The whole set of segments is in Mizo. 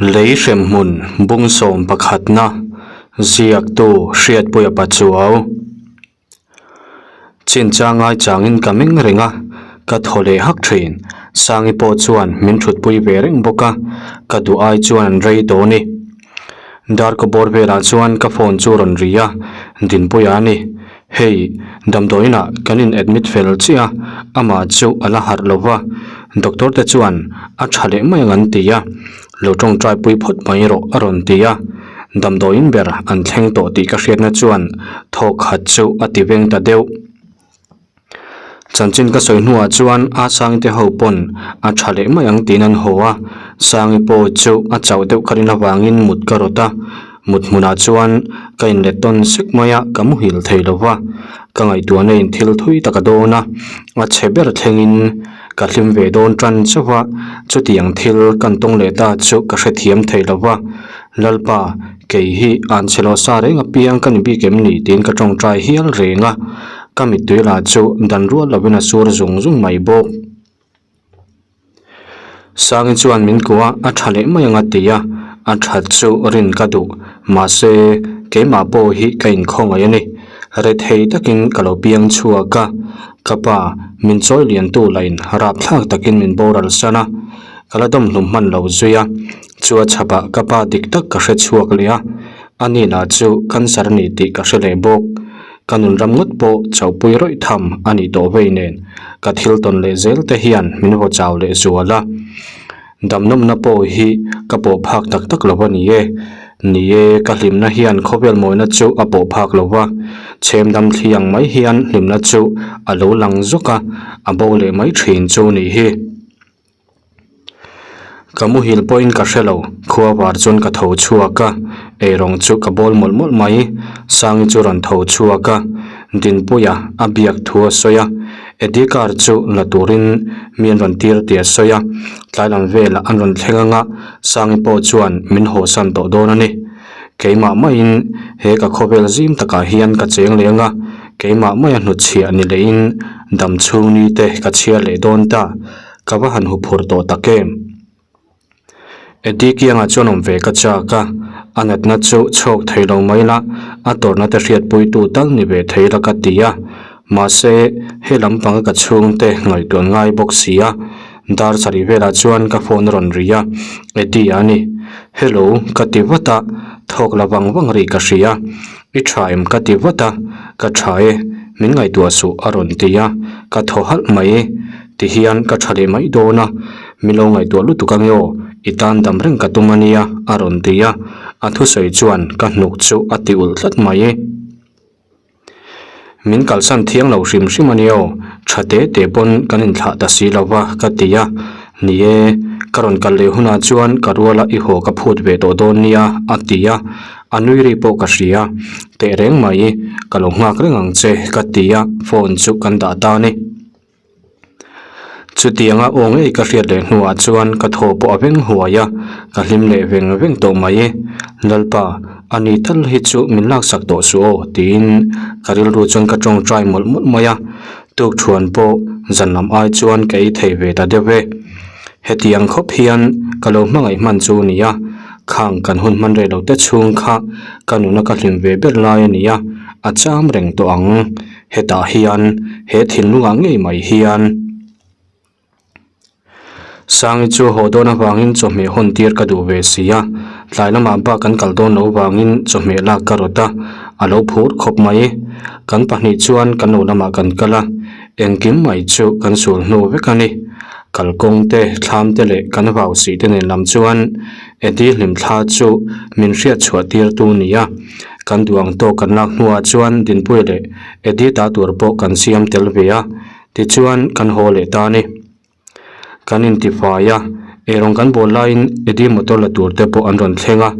Lei hremhmun bung sawm pakhatna ziaktu Hriatpuia Pachuau. Chinchang ngai changin ka meng reng a, ka thaw leh hak thin. Sangi pawh chuan min thutpui ve reng bawk a, ka duh ai chuan an rei tawh a ni. Darkaw bawr velah chuan ka phone chu rawn ri a, Dinpuia a ni. Hei, damdawiinah kan in admit fel chiah a, amah chu a la harh lo va, doctor te chuan a tha leh mai ang an ti a, lo tawngtai pui phawt mai rawh a rawn ti a, damdawiin ber an thleng tawh tih ka hriatna chuan thawk khat chu a ti veng ta deuh. Chanchin ka sawi hnuah chuan a Sangi te ho pawn a tha leh mai ang tiin an haw a, Sangi pawh chu a chauh deuh kharin avangin mut ka rawt a, mut hmunah chuan ka inlet tawn sek mai a, ka muhil thei lo va, ka ngaihtuahna in thil thui tak a dawn a, a chhe ber thlengin ka hlim ve dawn tan chauh a, chutiang thil kan tawng leh ta chu ka hrethiam thei lo va, Lalpa kei hi an chhe lo sa reng apiang ka ni bik em ni tiin ka tawngtai hial reng a. Ka mittui lah chu dan rual lovin a sur zung zung mai bawk. Sangi chuan min kuah a tha leh mai ang a ti a, a that chu rin ka duh. Mahse, keimah pawh hi ka inkhawngaih a ni. Rethei takin ka lo piang chhuak a, ka pa min chawi liantu lain rapthlak takin min boral san a, ka la dawmhlum hman lo zui a. Chu a chhapah ka pa dik tak ka hre chhuak leh a, ani lah chu cancer a ni tih ka hre leh bawk. Ka nun ram ngawt pawh chauhpui rawih tham a nih tawh vei nen ka thil tawn leh zel te hian min vaw chau leh zual a. Damnawmna pawh hi ka pawh phak tak tak lo a ni e. Ni e, ka hlimna hian khawvel mawina chu a pawh phak lo va, chhem dam thli ang mai hian hlimna chu a lo lang zawk a, a bo leh mai thin chu nih hi. Ka muhil pawhin ka hre lo, khua var chuan ka tho chhuak a, eirawng chu ka bawl mawlh mawlh mai, Sangi chu rawn tho chhuak a, Dinpuia a biak thu a sawi a, Eddie car chu la turin mi an rawn tir tih a sawi a, tlai lam velah an rawn thleng anga Sangi pawh chuan min hawsan tawh dawn a ni. Keimah maiin he ka khawvel zim takah hian ka cheng leh anga, keimah maia hnutchhiah ni lehin dam chhung ni te ka chhiar leh dawn ta. Ka va han huphurh tawh tak em? Eddie kiangah chuan awm ve ka chak a, a natna chu chhawk thei lo mai la, a tawrhna te hriatpuitu tal ni ve thei la ka ti a. Mahse, he lampanga ka chhungte ngaihtuah ngai bawk si a. Dar sarih velah chuan ka phone a rawn ri a, Eddie a ni. Hello, ka ti vat a, thawk la vang vang ri ka hria. I tha em ka ti vat a, ka tha e, min ngaihtuah suh a rawn ti a, ka thaw halh mai. Ti hian ka tha leh mai dawn a, min lo ngaihtuah lutuk ange aw, i tan dam reng ka tum a nia a rawn ti a, a thusawi chuan ka hnuk chu a ti ulh tlat mai. Min kalsan thiang lo hrim hrim a nia aw, tha te te pawn kan inthlah ta si lo va ka ti a, ni e, ka rawn kal leh hunah chuan ka ruala i haw ka phut ve tawh dawn nia a ti a, a nui ri pawh ka hria, tehreng mai, ka lo nghak reng ang che ka ti a, phone chu kan dah ta a ni. Chutianga aw ngei ka hriat leh hnuah chuan ka thaw pawh a veng huai a, ka hlim leh veng veng tawh mai e. Lalpa, a ni tal hi chu min laksak tawh suh aw tiin ka rilru chuan ka tawngtai mawlh mawlh mai a, tukthuan pawh zan lam ai chuan ka ei thei ve ta deuh e. Hetiang khawp hian ka lo hmangaih hman chu a ni a, khang kan hun hman rei lo te chhung kha ka nuna ka hlim ve ber lai a ni a, a cham reng tawh ang. Hetah hian he thinlungah ngei mai hian Sangi chu haw dawn avangin chawhmeh hawn tir ka duh ve si a, tlai lamah bak kan kal dawn loh avangin chawhmeh lak ka rawt a, a lo phur khawp mai. Kan pahnih chuan kan lo lamah kan kal a, engkim mai chu kan sul hnu vek a ni. Kalkawng te, thlam te leh kan vau sih te nen lam chuan Eddie hlimthla chu min hriat chhuah tir tu nia. Kan duh ang tawk kan lak hnuah chuan Dinpuia leh Eddie ta tur pawh kan siam tel ve a, tichuan kan haw leh ta a ni. Kan intifai a, eirawng kan bawl laiin Eddie motor la tur te pawh an rawn thleng a,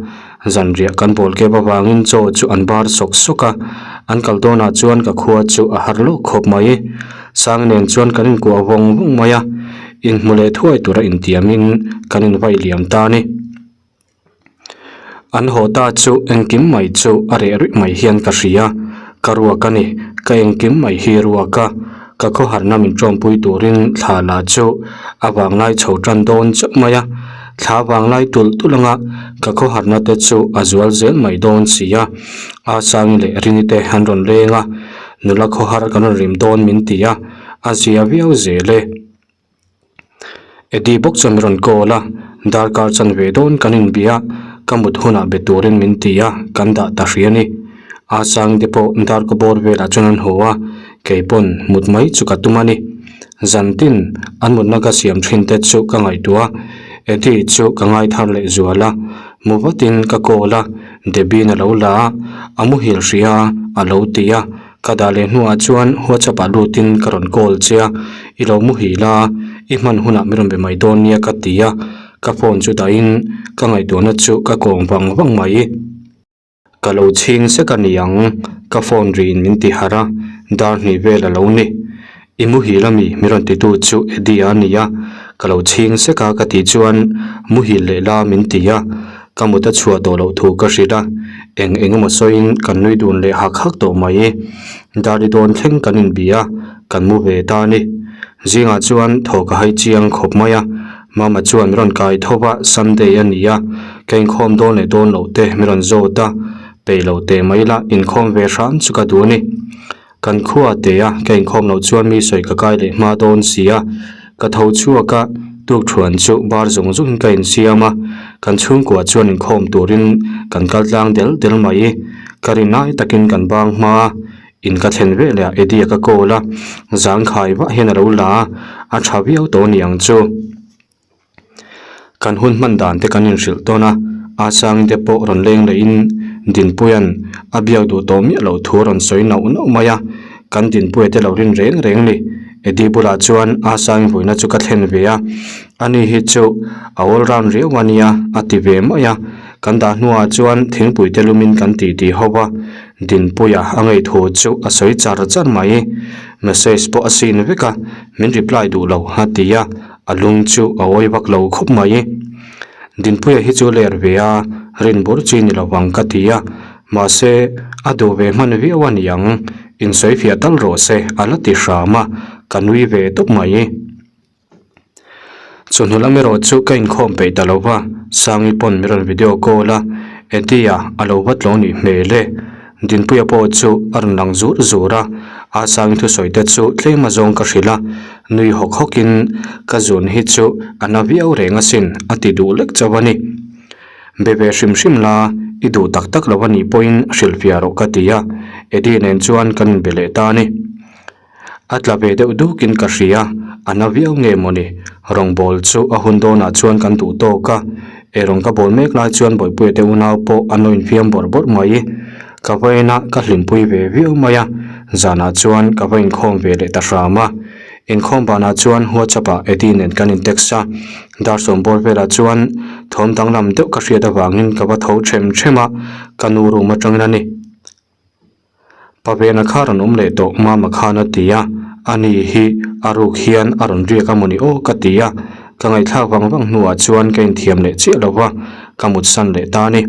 zanriah kan bawl kep avangin chaw chu an bar sawk sawk a, an kal dawnah chuan ka khua chu a har lawk khawp mai. Sang nen chuan kan inkuah vawng vawng mai a, inhmu leh thuai tura intiamin kan invaih liam ta a ni. An haw ta chu engkim mai chu a reh ruih mai hian ka hria, ka ruak a ni, ka engkim mai hi ruak a, ka khawharna min tawmpui turin thla la chu a vanglai chho tan dawn chauh mai a. Thla vanglai tulh tulh anga ka khawharna te chu a zual zel mai dawn si a. Asangi leh Rini te an rawn leng a, nula khawhar kan rawn rim dawn min ti a, a zia viau zel e. Eddie bawk chuan min rawn call a, darkar chanve dawn kan inbia, ka mut hunah be turin min ti a, kan dah ta hri a ni. Asangi te pawh darkaw bawr velah chuan an haw a, kei pawn mut mai chu ka tum a ni. Zantin an mutna ka siam thin te chu ka ngaihtuah a, Eddie chu ka ngai thar leh zual a, mu vatin ka call a, Debbie-in a lo la a, a muhil hria a, a lo ti a. Ka dah leh hnuah chuan WhatsApp ah lutin ka rawn call che a, i lo muhil a, i hman hunah min rawn be mai dawn nia ka ti a, ka phone chu dahin ka ngaihtuahna chu ka kawng vang vang mai. Ka lo chhing sek a ni ang, ka phone riin min ti harh a, dar hnih vel a lo ni. I muhil ami min rawn titu chu Eddie a ni a, ka lo chhing sek a ka tih chuan muhil leh la min ti a, ka mut a chhuah tawh loh thu ka hrilh a, eng eng emaw sawiin kan nui dun leh hak hak tawh mai. Dari dawn thleng kan inbi a, kan mu ve ta a ni. Zingah chuan thaw ka hai chiang khawp mai a, Mama chuan min rawn kai tho va, Sunday a ni a, ka inkhawm dawn leh dawn loh te min rawn zawt a, peih lo teh mai la, inkhawm ve hram chu ka duh a ni. Kan khua te a, ka inkhawm loh chuan mi sawi ka kai leh hma dawn si a, ka tho chhuak a, tukthuan chu bar zung zungin ka insiam a, kan chhungkua chuan inkhawm turin kan kal tlang del del mai. Ka rin lai takin kan bang hma a, in ka thlen veleh ah Eddie a ka call a, zangkhai vah hian a lo la a, a tha viau tawh a ni ang chu. Kan hun hman dan te kan inhrilh tawn a, a Sangi te pawh rawn leng leh in Dinpuia'n a biak duh tawh miah loh thu a rawn sawi nauh nauh mai a, kan Dinpuia te lo rin reng reng ni. Eddie bulah chuan a Sangi vuina chu ka thlen ve a, ani hi chu a all round riau a nia a ti ve mai a, kan dah hnuah chuan thingpui te lumin kan ti ti ho va, Dinpuia a ngei thu chu a sawi char char mai. Message pawh a sin vek a, min reply duh lo a ti a. A lung chu a awi vak lo khawp mai. Dinpuia hi chu ler ve a, rin bur chi ni lo vang ka ti a, mahse a duh ve hman viau a ni ang, insawi fiah tal rawh se a la ti hram a, ka nui ve tawp mai. Chawhnu lam erawh chu ka inkhawm peih ta lo va, Sangi pawn min rawn video call a, Eddie-a a lo vat lo nih hmel e. Dinpuia pawh chu a rawn lang zur zur a, a Sangi thusawi te chu tlem a zawng ka hrilh a, nui hawk hawk in ka zun hi chu a na viau reng asin a ti duh lek chauh a ni. Be ve hrim hrim la, i duh tak tak lo a nih pawhin hrilhfiah rawh ka ti a, Eddie nen chuan kan inbe leh ta a ni. A tla ve deuh dukin ka hria, a na viau nge mawni? Rawngbawl chu a hun dawnah chuan kan duh tawk a, eirawng ka bawl mek lai chuan Bawihpuia te unau pawh an lo infiam bawrh bawrh mai. Ka va en a, ka hlimpui ve viau mai a, zanah chuan ka va inkhawm ve leh ta hram a. Inkhawm banah chuan WhatsApp ah Eddie nen kan in text a, dar sawm bawr velah chuan thawm danglam deuh ka hriat avangin ka va tho them them a, ka nu room atangin a ni. Pavena kha rawn awm leh tawh Mama khan a ti a, ani hi a ruk hian a rawn riak a mawni aw ka ti a, ka ngaihthlak vang vang hnuah chuan ka inthiam leh chiah lo va, ka mutsan leh ta a ni.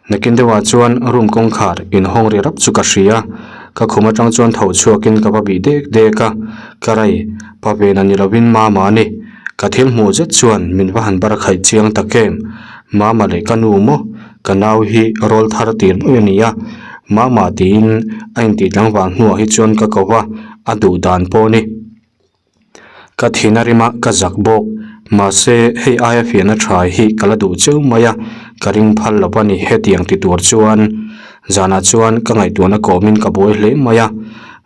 Nakin deuhah chuan room kawngkhar inhawng ri rap chu ka hria, ka khum atang chuan tho chhuakin ka va bih dek dek a, ka rei, Pavena ni lovin Mama a ni, ka thil hmuh zet chuan min va han bar khaih chiang tak em, Mama leh ka nu maw? Ka nau hi rawl thar tir mai a ni a, Mama tiin a intih tlangval hnuah hi chuan ka ko va, a duh dan pawh a ni. Ka thin a rim a, ka zak bawk. Mahse, hei aia fiahna tha hi ka la duh cheu mai a, ka ring phal lo a ni hetiang ti tur chuan. Zanah chuan ka ngaihtuahna kawmin ka buai hle mai a,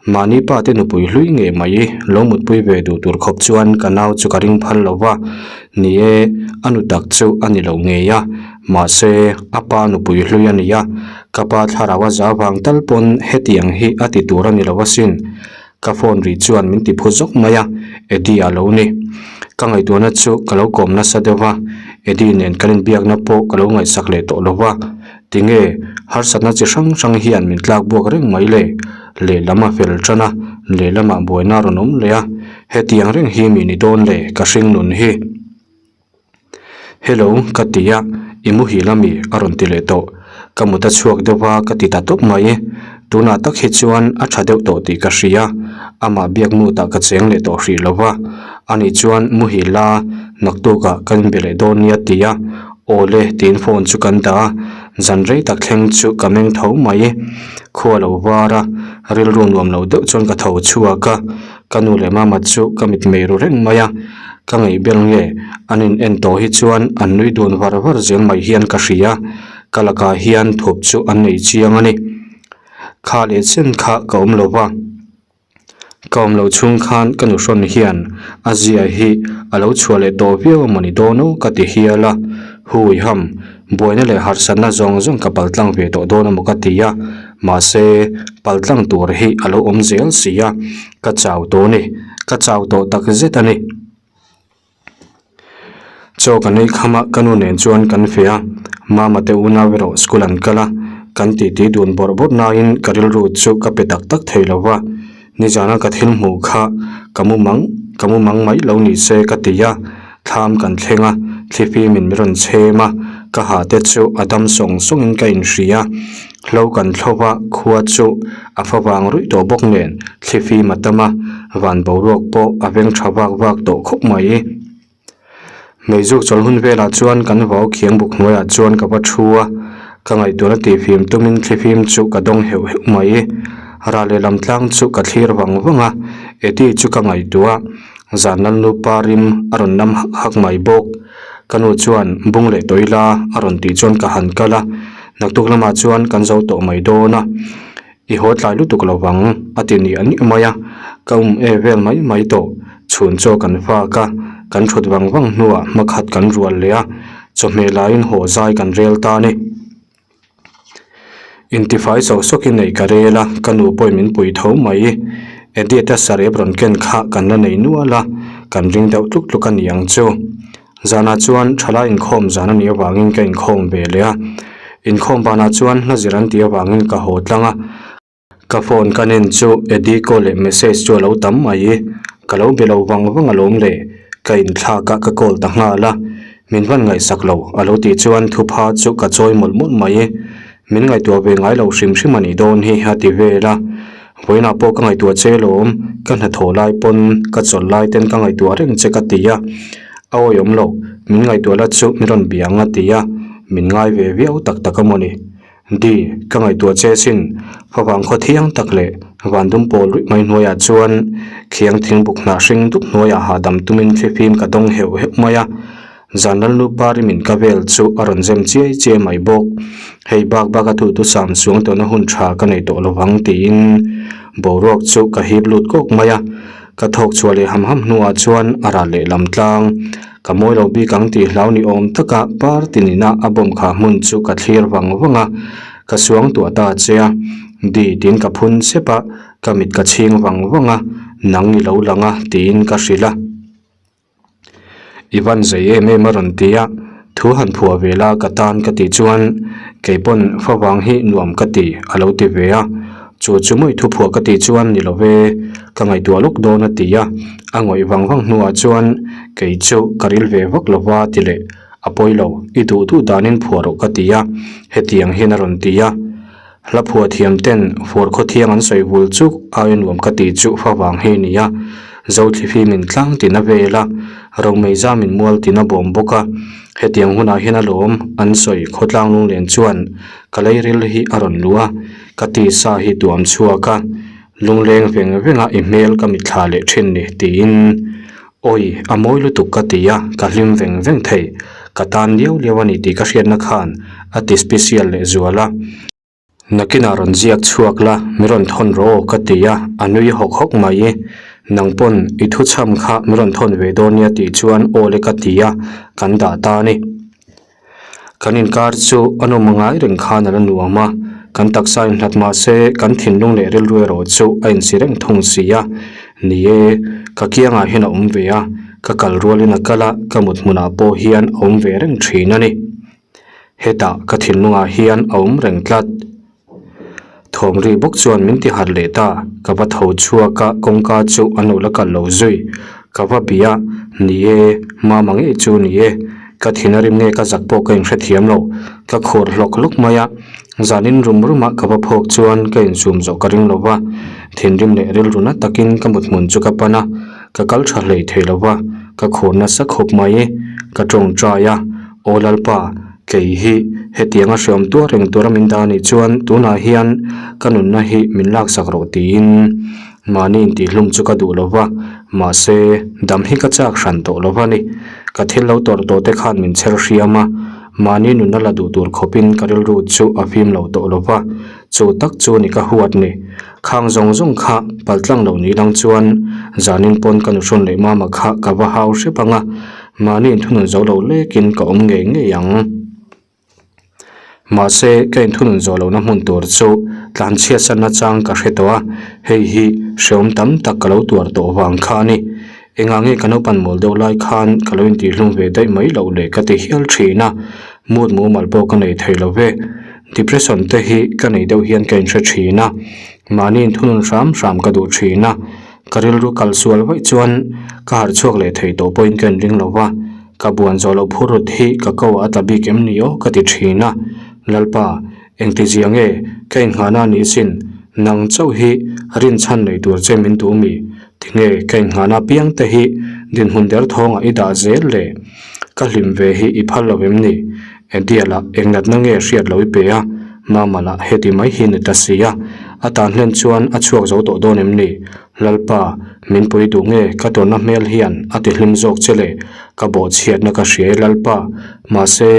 mahni pa te nupui hlui ngei mai lo mutpui ve duh tur khawp chuan ka nau chu ka ring phal lo va, ni e, a nu tak chu a ni lo ngei a, mahse a pa nupui hlui a ni a, ka pa thlarau a za vang tal pawn hetiang hi a ti tur a ni lo asin. Ka phone ri chuan min ti phu zawk mai a, Eddie a lo ni. Ka ngaihtuahna chu ka lo kawm nasa deuh va, Eddie nen kan inbiakna pawh ka lo ngaihsak leh tawh lo va. Tinge, harsatna chi hrang hrang hian min tlak buak reng mai le? Lehlam a fel tan a, lehlamah buaina a rawn awm leh a, hetiang reng hi mi ni dawn le ka hring nun hi. Hello, ka ti a, i muhil ami a rawn ti leh tawh. Ka mut a chhuak deuh va ka ti ta tawp mai. Tunah tak hi chuan a tha deuh tawh tih ka hria, amah biak mutah ka cheng leh tawh hrih lo va. Ani chuan muhil la naktukah kan inbe leh dawn nia ti a, aw le tiin phone chu kan dah a, zan rei tak thleng chu ka meng tho mai. Khua lo var a, rilru nuam lo deuh chuan ka tho chhuak a, ka nu leh mama chu ka mitmei ru reng mai a, ka ngaihbel nge an in en tawh hi chuan an nui dun var var zel mai hian ka hria, ka lakah hian thup chu an nei chiang a ni. Kha leh chen kha ka awm lo va. Ka awm loh chhung khan ka nuhrawn hian a zia hi a lo chhuah leh tawh viau a mawni dawn aw ka ti hial a, hui ham, buaina leh harsatna zawng zawng ka paltlang ve tawh dawn amaw ka ti a, mahse paltlang tur hi a lo awm zel si a, ka chau tawh a ni, ka chau tawh tak zet a ni. Chaw kan ei kham a, ka nu nen chuan kan feh a, mama te unau erawh school an kal a, kan titi dun bawrh bawrh naiin ka rilru chu ka pe tak tak thei lo va, nizana ka thil hmuh kha ka mu mang ka mu mang mai lo ni se ka ti a, thlam kan thleng a, thlifim in min rawn chhem a, ka ha te chu a dam sawng sawng in ka inhria. Hlo kan thlawp a, khua chu a fa vang ruih tawh bawk nen thlifim a tam a, van boruak pawh a veng tha vak vak tawh khawp mai. Meizuk chawl hun velah chuan kan vau khiang buk hnuaiah chuan ka va thu a, ka ngaihtuahna tihfim tumin thlifim chu ka dawng heuh heuh mai. Rah leh lam tlang chu ka thlir vang vang a, Eddie chu ka ngaihtuah a, zan lal nupa rim a rawn nam hak hak mai bawk. Ka nu chuan bung leh tawh ila a rawn tih chuan ka han kal a, naktuk lamah chuan kan zo tawh mai dawn a, i haw tlai lutuk lo vang a ti ni a nih mai a, ka um e vel mai mai tawh, chhun chaw kan fak a, kan thut vang vang hnuah hmakhat kan rual leh a, chawhmeh laiin haw zai kan rel ta a ni. Intifai chauh sawkin neih ka rel a, ka nu pawhin min pui tho mai. Edith a sarep rawn ken kha kan la nei nual a, kan ring deuh tluk tluk a ni ang chu. Zanah chuan thalai inkhawm zan a nih avangin ka inkhawm ve leh a, inkhawm banah chuan hla zir an tih avangin ka haw tlang a. Ka phone ka nen chu Eddie call leh message chu a lo tam mai, ka lo be lo vang vang alawm le, ka inthlak a ka call ta nghal a, min van ngaihsak lo a lo tih chuan thupha chu ka chawi mawlh mawlh mai, min ngaihtuah ve ngai lo hrim hrim a nih dawn hi a ti vel a, vawiinah pawh ka ngaihtuah che alawm, ka hnathawh lai pawn ka chawlh lai ten ka ngaihtuah reng che ka ti a, a awihawm loh, min ngaihtuah la chu min rawn bia ang a ti a, min ngai ve viau tak tak a mawni. Di, ka ngaihtuah che sin, favang khaw thiang tak leh van dum pawl ruih mai hnuaiah chuan khiang thingbuk hnah hring dup hnuaiah hahdam tumin thlifim ka dawng heuh heuh mai a, zan lalnu pari min ka vel chu a rawn zem chiai chiai mai bawk. Hei bak bak a tutu sam suang tawhna hun tha ka nei tawh lovang tiin boruak chu ka hip lut kawk mai a, ka thawk chhuah leh ham ham hnuah chuan a ral leh lam tlang. Ka mawi lo bik ang tih hlau ni awm taka party nina a bawm kha hmun chu ka thlir vang vang a, ka suang tuah ta che a, Di tiin ka phun sep a, ka mit ka chhing vang vang a, nang i lo lang a tiin ka hrilh a. I van zei em em a rawn ti a, thu han phuah ve la ka tan ka tih chuan keipawn favang hi nuam ka ti a lo ti ve a, Chu chu mawi thu phuah ka tih chuan ni lo ve, ka ngaihtuah lawk dawn a ti a, a ngawih vang vang hnuah chuan kei chu ka ril ve vak lo va ti leh, a pawi lo, i duh duh danin phuah rawh ka ti a, hetiang hian a rawn ti a. Hla phuah thiam ten fur khawthiang an sawi vul chuk aia nuam ka tih chu fa vang hi ni a, Zothlifim in tlang tin a vel a, Romei zam in mual tin a bawm bawk a, hetiang hunah hian alawm an sawi khawtlang lunglen chuan ka leiril hi a rawn luh a, Ka tisa hi tuam chhuak a, lungleng veng venga i hmel ka mitthla leh thin ni tiin Awi, a mawi lutuk ka ti a, ka hlim veng veng thei. Ka tan liau liau a ni tih ka hriatna khan a ti special leh zual a. Nakinah rawn ziak chhuak la, mi rawn thawn rawh aw ka ti a, a nui hawk hawk mai. Nang pawn i thuchham kha mi rawn thawn ve dawn nia tih chuan aw le ka ti a, kan dah ta a ni. Kan inkar chu a nawm ngai reng khan a la nuam a, kan taksa inhlat mah se kan thinlung leh rilru erawh chu a insi reng thung si a. Ni e, ka kiangah hian a awm ve a, ka kal rualin a kal a, ka mut hmunah pawh hian a awm ve reng thin a ni. Hetah ka thinlungah hian a awm reng tlat. Thawm ri bawk chuan min ti harh leh ta, ka va tho chhuak a, kawngka chu an lo la kalh lo zui. Ka va bia, ni e, mama ngei chu ni e, ka thin a rim nge ka zak pawh ka inhrethiam lo, ka khur hlawk hlawk mai a, zanin rum ruma ka va phawk chuan ka insum zawh ka ring lo va, thinrim leh rilru na takin ka mut hmun chu ka pan a. Ka kal tha hlei thei lo va, ka khur nasa khawp mai. Ka tawngtai a, Aw Lalpa, kei hi hetianga hreawm tuar reng tura min dah anih chuan tunah hian ka nunna hi min laksak rawh tiin mahni intihhlum chu ka duh lo va, mahse dam hi ka chak hran tawh lo va ni. Ka thil lo tawrh tawh te khan min chher hriam a, mahni nunna la duh tur khawpin ka rilru chu a fim lo tawh lo va, chu tak chu ni ka huat ni. Khang zawng zawng kha paltlang lo ni lang chuan zanin pawn ka nuhrawn leh mama kha ka va hau hrep ang a, mahni inthunun zo lo lekin ka awm ngei ngei ang. Mahse, ka inthunun zawh lohna hmun tur chu tlanchhiatsanna chang ka hre tawh a, hei hi hreawm tam tak ka lo tuar tawh vang kha a ni. Engah nge ka naupan mawl deuh lai khan ka lo intihlum ve daih mai loh le ka ti hial thin a, mood mumal pawh ka nei thei lo ve. Depression te hi ka nei deuh hian ka inhre thin a, mahni inthunun hram hram ka duh thin a, ka rilru kal sual vaih chuan ka harh chhuak leh thei tawh pawhin ka inring lo va, ka buan zawh loh phur rut hi ka ko ah a tla bik em ni aw ka ti thin a, Lalpa, Engtizia nge ka inngahna a nih sin, nang chauh hi rinchhan nei tur che min duh mi? Tinge ka inngahna piang te hi dinhmun der thawngah i dah zel le? Ka hlim ve hi i phal lo em ni? Edialah eng natna nge hriat lo i pe a, Mama lah heti mai hi ni ta si a, a tan hlen chuan a chhuak zo tawh dawn em ni? Lalpa, min pui duh nge ka tawnna hmel hian a ti hlim zawk che le, ka bawhchhiatna ka hria e Lalpa, mahse,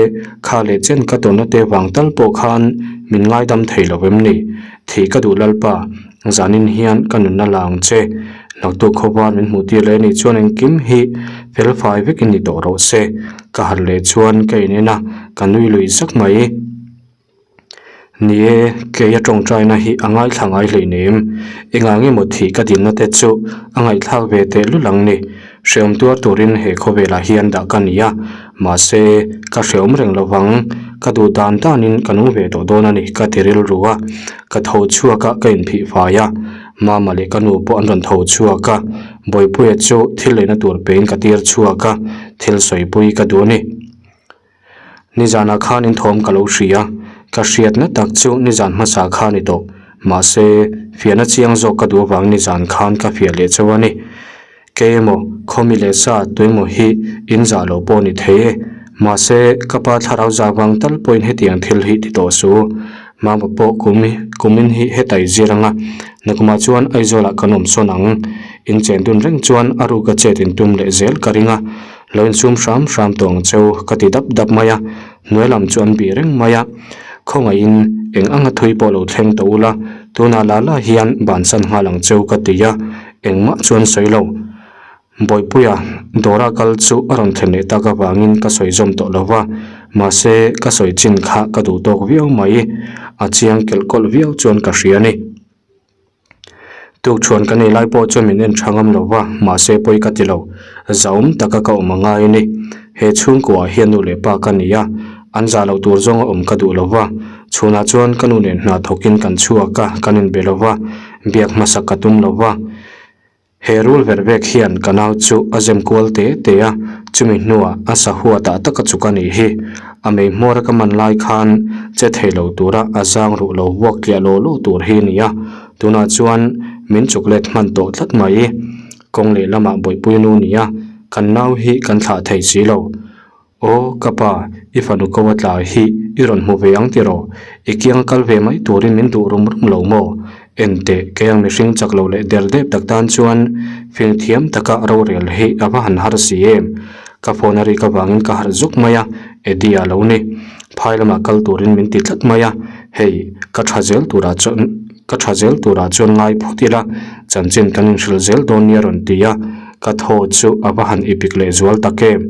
kha leh chen ka tawnna te vang tal pawh khan min ngaidam thei lo em ni? Thih ka duh Lalpa, zanin hian ka nunna la ang che, naktuk khawvar min hmuh tir leh anih chuan engkim hi felfai vekin ni tawh rawh se, ka harh leh chuan ka in en a, ka nui lui zak mai. Ni e, kei a tawngtaina hi a ngaithla ngai hleinem. Engah nge maw thih ka dilna te chu a ngaihthlak ve teh lul ang ni. Hreawm tuar turin he khawvelah hian dah ka ni a, mahse ka hreawm reng lo vang. Ka duh dan danin ka nung ve tawh dawn a ni ka ti rilru a. Ka tho chhuak a, ka inphih fai a. Mama leh ka nu pawh an rawn tho chhuak a, Bawipuia chu thil leina tur pein ka tir chhuak a, thil sawipui ka duh a ni. Nizanah khan inthawm ka lo hria, ka hriatna tak chu nizan hmasa kha a ni tawh. Mahse, fiahna chiang zawk ka duh avang nizan khan ka fiah leh chauh a ni. Kei emaw, khawmi leh sa tuemaw hi in zah lo pawh a ni thei e. Mahse, ka pa thlarau zah vang tal pawhin hetiang thil hi ti tawh su. Mama pawh kum kumin hi heta i zir ang a, nakumah chuan Aizawlah kan awm sawn ang. In chen dun reng chuan a ruka chet in tum leh zel ka ring a. Lo insum hram hram tawh ang cheu ka ti dap dap mai a, hnuai lam chu an bih reng mai a. Khawngaihin eng anga thui pawh lo thleng tawh ula, tunah lah lah hian bansan nghal ang cheu ka ti a, engmah chuan sawi lo. Bawihpuia Dora kal chu a rawn thlen leh tak avangin ka sawi zawm tawh lo va, mahse ka sawi chin kha ka duh tawk viau mai, a chiang kelh kawlh viau chuan ka hria a ni. Tukṭhuan ka nei lai pawh chuan min en ṭha ngam lo va, mahse pawi ka ti lo. Zahawm taka ka awm a ngai a ni. He chhungkuaah hian nu leh pa ka ni a, an zah loh tur zawnga awm ka duh lo va. Chhunah chuan ka nu nen hna thawkin kan chhuak a, kan inbe lo va, biak hmasak ka tum lo va. He rul ver vek hian ka nau chu a zem kual te te a, chumi hnuah a sahua tah taka chuk a nih hi. A mei hmawr a ka man lai khan che thei lo tura a zang ruh lo vuak tliah law law tur hi a ni a, tunah chuan min chuk let hman tawh tlat mai. Kawng lehlamah bawihpui nu nia, kan nau hi kan thlah thei si lo. Aw, ka pa, i fanu ko a tla hi i rawn hmu ve ang tiraw? I kiang kal ve mai turin min duh rum rum lo maw? Enteh, kei ang mihring chak lo leh der dep tak tan chuan fing thiam taka rorel hi a va han har si em? Ka phone a rik avangin ka harh zuk mai a, Eddie a lo ni. Phai lamah kal turin min ti tlat mai a, hei, ka tha zel turah chuan ka tha zel turah chuan ngai phawt ila, chanchin kan inhrilh zel dawn nia rawn ti a, ka thaw chu a va han ipik leh zual tak em?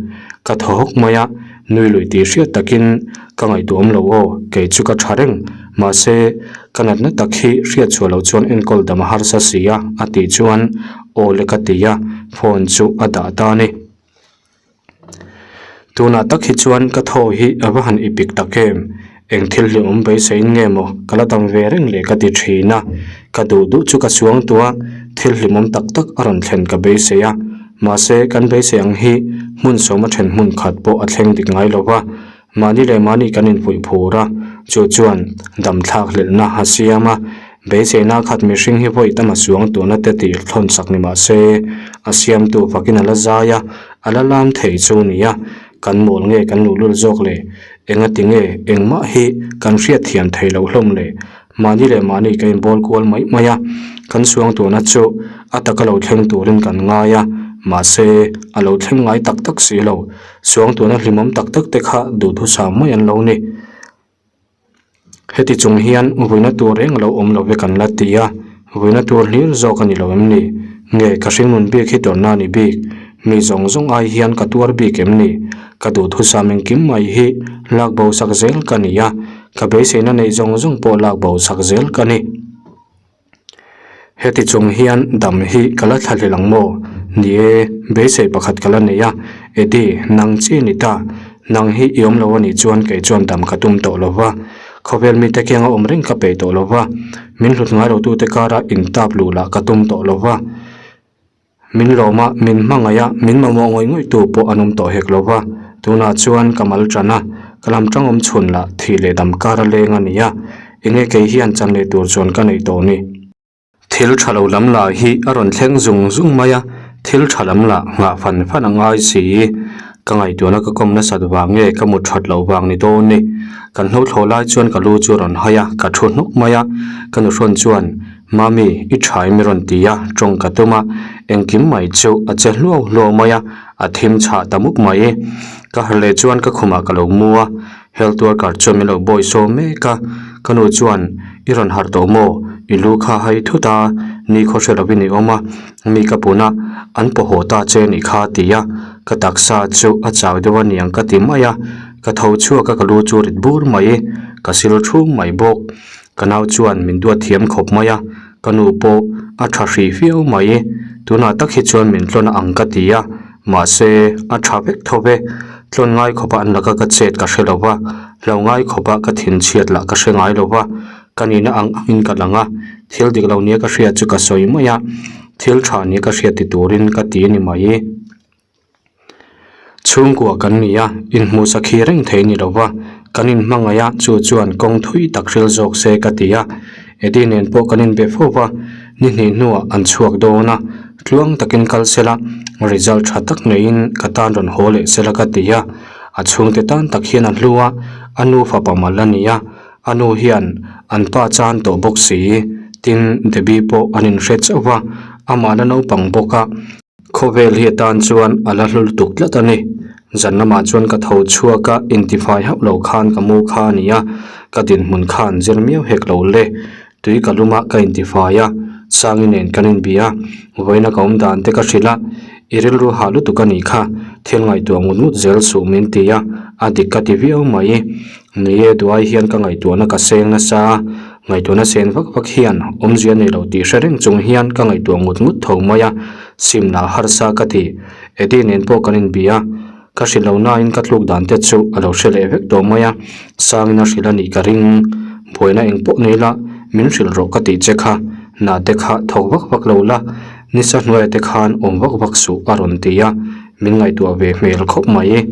Ka thaw hawk mai a, nui lui tih hriat takin ka ngaihtuahawm lo aw, kei chu ka tha reng. Mahse, ka natna tak hi hriat chhuah loh chuan enkawl dam a harsa si a, a tih chuan aw le ka ti a, phone chu a dah ta a ni. Tunah tak hi chuan ka thaw hi a va han ipik tak em? Eng thil hlimawm beiseiin nge maw ka la dam ve reng le ka ti thin a, ka duh duh chu ka suang tuah a, thil hlimawm tak tak a rawn thlen ka beisei a, mahse kan beisei ang hi hmun sawma then hmun khat pawh a thleng dik ngai lo va, mahni leh mahni kan inpuih phur a, chu chuan dam thlak hlelhna a siam a, beiseina khat mihring hi vawi tam a suang tuhna te tih thlawn sak ni mahse. A siamtu fakin a la zai a, a la lam thei chu nia. Kan mawl nge kan luhlul zawk le? Engati nge engmah hi kan hriatthiam thei loh hlawm le? Mahni leh mahni ka inbawl kual mai mai a, kan suangtuahna chu a taka lo thleng turin kan ngai a, mahse a lo thleng ngai tak tak si lo. Suangtuahna hlimawm tak tak te kha duhthusam mai an lo ni. Heti chung hian vuina tur reng a lo awm lo ve kan la ti a, vuina tur hlir zawk a ni lo em ni? Nge ka hringnun bik hi tawrhna a ni bik? Mi zawng zawng ai hian ka tuar bik em ni? Ka duhthusam engkim mai hi lak bo sak zel ka ni a, ka beiseina neih zawng zawng pawh lak bo sak zel ka ni. Heti chung hian dam hi ka la thla hlel ang maw? Ni e, beisei pakhat ka la nei a, Eddie, nang chi ni ta. Nang hi i awm lo a nih chuan kei chuan dam ka tum tawh lo va. Khawvel mite kianga awm reng ka peih tawh lo va. Min hlut ngai lotute kara intap luh lah ka tum tawh lo va. Min lawm a, min hmangaih a, min mamawh ngawih ngawih tu pawh an awm tawh hek lo va. Tunah chuan ka mal tan a, ka lam tang awm chhun lah thih leh dam kar a leng a ni a, enge kei hian chan leh tur chuan ka neih tawh ni. Thil tha lo lam lah hi a rawn thleng zung zung mai a, thil tha lam lah nghah fan fan a ngai si. Ka ngaihtuahna ka kawm nasat vang nge ka mut that loh vang ni dawn ni. Kan hlo thlawh lai chuan ka lu chu a rawn hai a, ka thu hnuk mai a, ka nuhrawn chuan Mami, i tha em i rawn ti a, tawng ka tum a, engkim mai chu a che hluau hluau mai a, a thim chhah ta mup mai. Ka harh leh chuan ka khumah ka lo mu a, health worker chuan min lo bawi saw mek a, ka nu chuan i rawn harh tawh maw, i lu kha hai thut a, ni khaw hre lovin i awm a, mi ka pun a, an paw haw ta che nih kha ti a, ka taksa chu a chau deuh a niang ka ti mai a, ka tho chhuak a ka lu chu rit bur mai, ka sil thum mai bawk. Ka nau chuan min duat thiam khawp mai a, ka nu pawh a tha hrih viau mai. Tunah tak hi chuan min tlawn ang ka ti a, mahse a tha vek tho ve. Tlawn ngai khawpa an laka ka chet ka hre lo va, hlo ngai khawpa ka thinchhiat lah ka hre ngai lo va. Ka nihna ang angin ka lang a, thil dik lo nia ka hriat chu ka sawi mai a, thil tha nia ka hriat ti turin ka ti a ni mai. Chhungkua kan ni a, inhmuh sakhi reng thei ni lo va, kan inhmangaih a, chu chuan kawng thui tak hril zawk se ka ti a. Eddie nen pawh kan inbe fo va, ni hnih hnuah an chhuak dawn a, tluang takin kal sela, result tha tak neiin ka tan rawn haw leh sela ka ti a. A chhungte tan tak hian a hlu a, a nu fapa mal a ni a, a nu hian an pa chan tawh bawk si, tin Debbie pawh an inhre chauh va, amah la naupang bawk a. Khawvel hi atan chuan a la hlu lutuk tlat a ni. Zan lamah chuan ka tho chhuak a, intifai hauh lo khan ka mu kha a ni a, ka dinhmun khan zir miau hek lo le. Tui ka lum a, ka intifai a, Sangi nen kan inbia a, vawiina ka awm dan te ka hrilh a, i rilru hah lutuk a nih kha, thil ngaihtuah ngut ngut zel suh min ti a, a dik ka ti viau mai. Ni e, duai hian ka ngaihtuahna ka seng nasa a, Ngaihtuahna sen vak vak hian awmzia nei lo tih hre reng chung hian ka ngaihtuah ngut ngut tho mai a, simna harsa ka ti. Eddie nen pawh kan inbia a, ka hrilh lo nain ka tluk dan te chu a lo hre leh vek tawh mai a, sangin a hrilh a nih ka ring. Buaina eng pawh nei la, min hrilh rawh ka tih che kha, na te kha thawk vak vak lo la, nisa hnuaia te khan awm vak vak suh a rawn ti a, min ngaihtuah ve hmel khawp mai.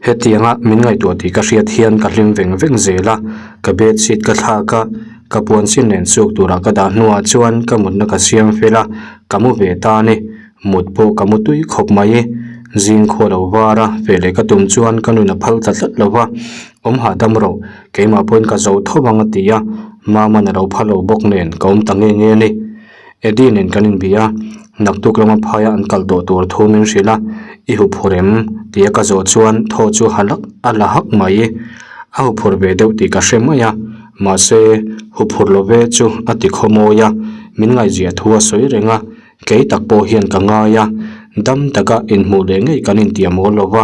Hetianga min ngaihtuah tih ka hriat hian ka hlim veng veng zel a, ka bedsheet ka thlak a, ka puan sin nen chuk tura ka dah hnuah chuan ka mutna ka siam fel a, ka mu ve ta a ni. Mut pawh ka mu tui khawp mai. Zing khua lo var a, feh leh ka tum chuan ka nun a phal ta tlat lo va, awm hahdam rawh, keimah pawhin ka zo tho ang a ti a, Mama'n a lo phal lo bawk nen ka awm ta nge nge a ni. Eddie nen kan inbia a, naktuk lama phaia an kal tawh tur thu min hrilh a, i huphur em? tia ka zawh chuan thaw chu ha lak a la hak mai. A huphur ve deuh tih ka hre mai a, mahse huphur lo ve chu a ti khawmawi a, min ngaihzia thu a sawi reng a, kei tak pawh hian ka ngai a, dam taka inhmuh leh ngei kan intiam awl lo va,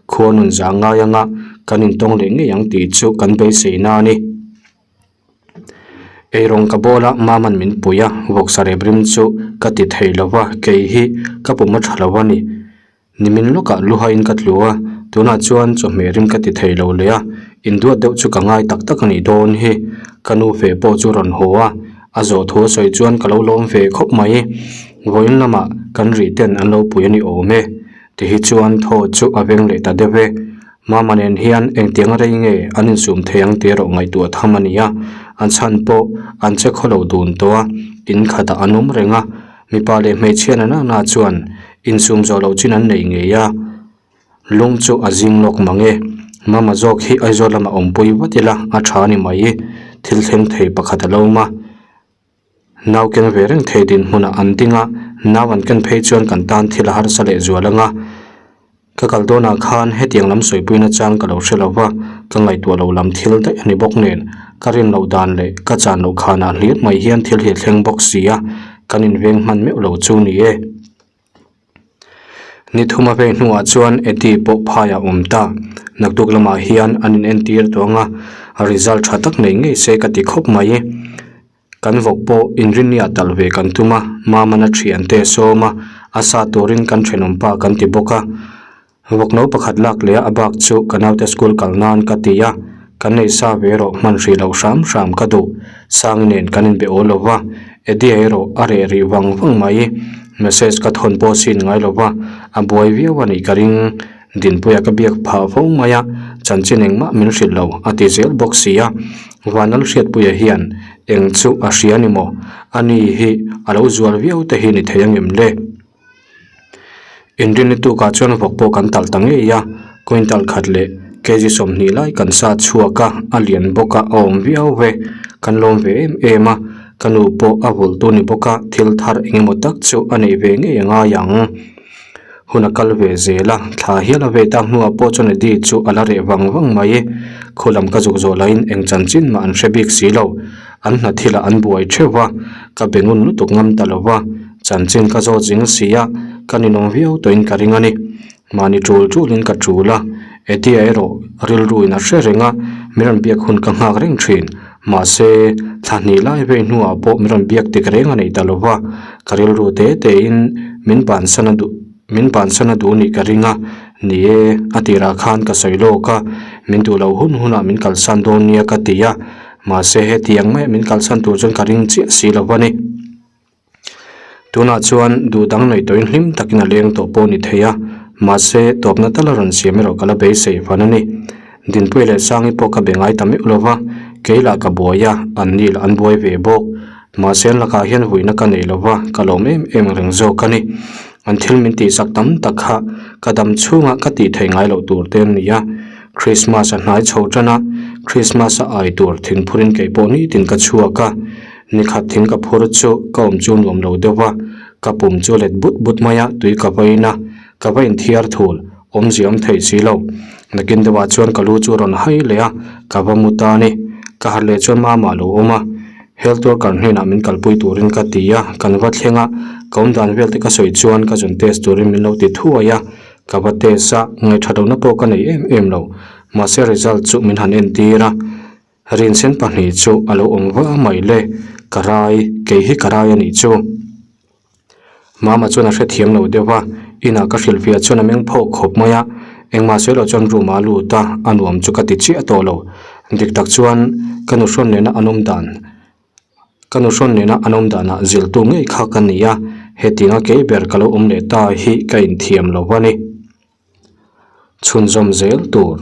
khua nun zah ngai anga kan intawng leh ngei ang tih chu kan beisei na a ni. Eirawng ka bawl a, Maman min pui a, vawksa rep rim chu ka ti thei lo va, kei hi ka pum a tha lo a ni. Nimin lawkah luhain ka tlu a, tunah chuan chawhmeh rim ka ti thei lo leh a, induat deuh chu ka ngai tak tak a nih dawn hi. Ka nu fe pawh chu rawn haw a, a zawh thu a sawi chuan ka lo lawm ve khawp mai. Vawiin lamah kan rih ten an lo pui a ni awm e. Tihi chuan thaw chu a veng leh ta deuh e. Mama nen hian engtiang rei nge an insum thei ang tih erawh ngaihtuah tham a ni a, an chhan pawh an che khaw lo dun tawh a, in khatah an awm reng a. Mipa leh hmeichhia na na na chuan insum zawh loh chin an nei ngei a, lung chu a zing lawk mang e. Mama zawk hi Aizawl lamah awmpui vat ila a tha a ni mai. Thil thleng thei pakhat a lo awm a. Nau keng ve reng thei dinhmunah an ding a, nau an ken phei chuan kan tan thil a harsa leh zual ang a. Ka kal dawnah khan hetiang lam sawipuina chang ka lo hre lo va, ka ngaihtuah lo lam thil daih a ni bawk nen, ka rin loh dan leh ka chan loh khanah hlir mai hian thil hi a thleng bawk si a, kan inveng hman meuh lo chu ni e. Ni thum a vei hnuah chuan Eddie pawh phaiah a awm ta. Naktuk lamah hian an inentir tawh ang a, result tha tak nei ngei se ka ti khawp mai. Kan vawk pawh inrinniah talh ve kan tum a, Mamana thiante a sawm a, a sa turin kan thenawmpa kan ti bawk a. Vawk no pakhat lak leh a bak chu ka naute school kal nan ka ti a, kan nei sa ve erawh hman hrih loh hram hram ka duh. Sangi nen kan inbe awl lo va, Eddie erawh a reh rih vang vang mai. Message ka thawn pawh sin ngai lo va, a buai viau a nih ka ring. Dinpuia ka biak phah fo mai a, chanchin engmah min hrilh lo a ti zel bawk si a. Vanlal Hriatpuia hian eng chu a hria ni maw? Ani hi a lo zual viau te hi ni thei angem le? Inrinni tukah chuan vawk pawh kan talh ta ngei a, quintal khat leh kg 20 lai kan sa chhuak a, a lian bawk a, a awm viau ve. Kan lawm ve em em a, ka nu pawh a vul tu ni bawk a, thil thar eng emaw tak chu a nei ve ngei a ngai ang. Hun a kal ve zel a, thla hial a vei tak hnuah pawh chuan Eddie chu a la reh vang vang mai. Khulam ka zuk zawh laiin eng chanchin mah an hre bik si lo. An hna thilah an buai theuh va, ka be ngun lutuk ngam ta lo va, chanchin ka zawt zing si a, ka ninawm viau tawhin ka ring a ni. Mahni tul tulin ka tul a, Eddie-a erawh rilruin a hre reng a, min rawn biak hun ka nghak reng thin. Mahse, thla hnih lai vei hnuah pawh min rawn biak dik reng a nei ta lo va, ka rilru te tein min bansan a duh min bansan a duh nih ka ring a, ni e, a tirah khan ka sawi lawk a, min duh loh hun hunah min kalsan dawn nia ka ti a. Mahse hetiang maia min kalsan tur chuan ka ring chiah si lo a ni. Tunah chuan duh dang nei tawhin hlim takin a leng tawh pawh a ni thei a, mahse tawpna tal a rawn siam erawh ka la beisei fan a ni. Dinpuia leh Sangi pawh ka be ngai ta meuh lo va, kei lah ka buai a, an ni lah an buai ve bawk. Mahse an lakah hian vuina ka nei lo va, ka lawm em em reng zawk a ni. An thil min tihsak tam tak kha ka dam chhungah ka tih theih ngai loh tur te an ni a. Christmas a hnai chho tan a, Christmas a ai tur thing phurin kei pawh nitin ka chhuak a, nikhat thing ka phur chu ka awm chu nuam lo deuh a, ka pum chu let but but mai a, tui ka va in a, ka va inthiar thul, awmzia awm theih si lo. Nakin deuhah chuan ka lu chu a rawn hai leh a, ka va mu ta a ni. Ka harh leh chuan mama a lo awm a, health worker hnenah min kalpui turin ka ti a, kan va thleng a, ka awmdan vel te ka sawi chuan ka zun test turin min lo ti thuai a, Ka va test a, ngaihṭha lohna pawh ka nei em em lo. Mahse result chu min han entir a, rinsen pahnih chu a lo awm va mai le, ka rai, kei hi ka rai a nih chu. Mama chuan a hrethiam lo deuh a, inah ka hrilhfiah chuan a meng phawk khawp mai a, engmah sawi loh chuan room ah a lut a, a nuam chu ka ti chiah tawh lo. Dik tak chuan ka nuhrawn nena an awm dan. Ka nuhrawn nena an awm danah ziltu ngei kha ka ni a, hetianga kei ber ka lo awm leh ta hi ka inthiam lo a ni. Chhunzawm zel tur.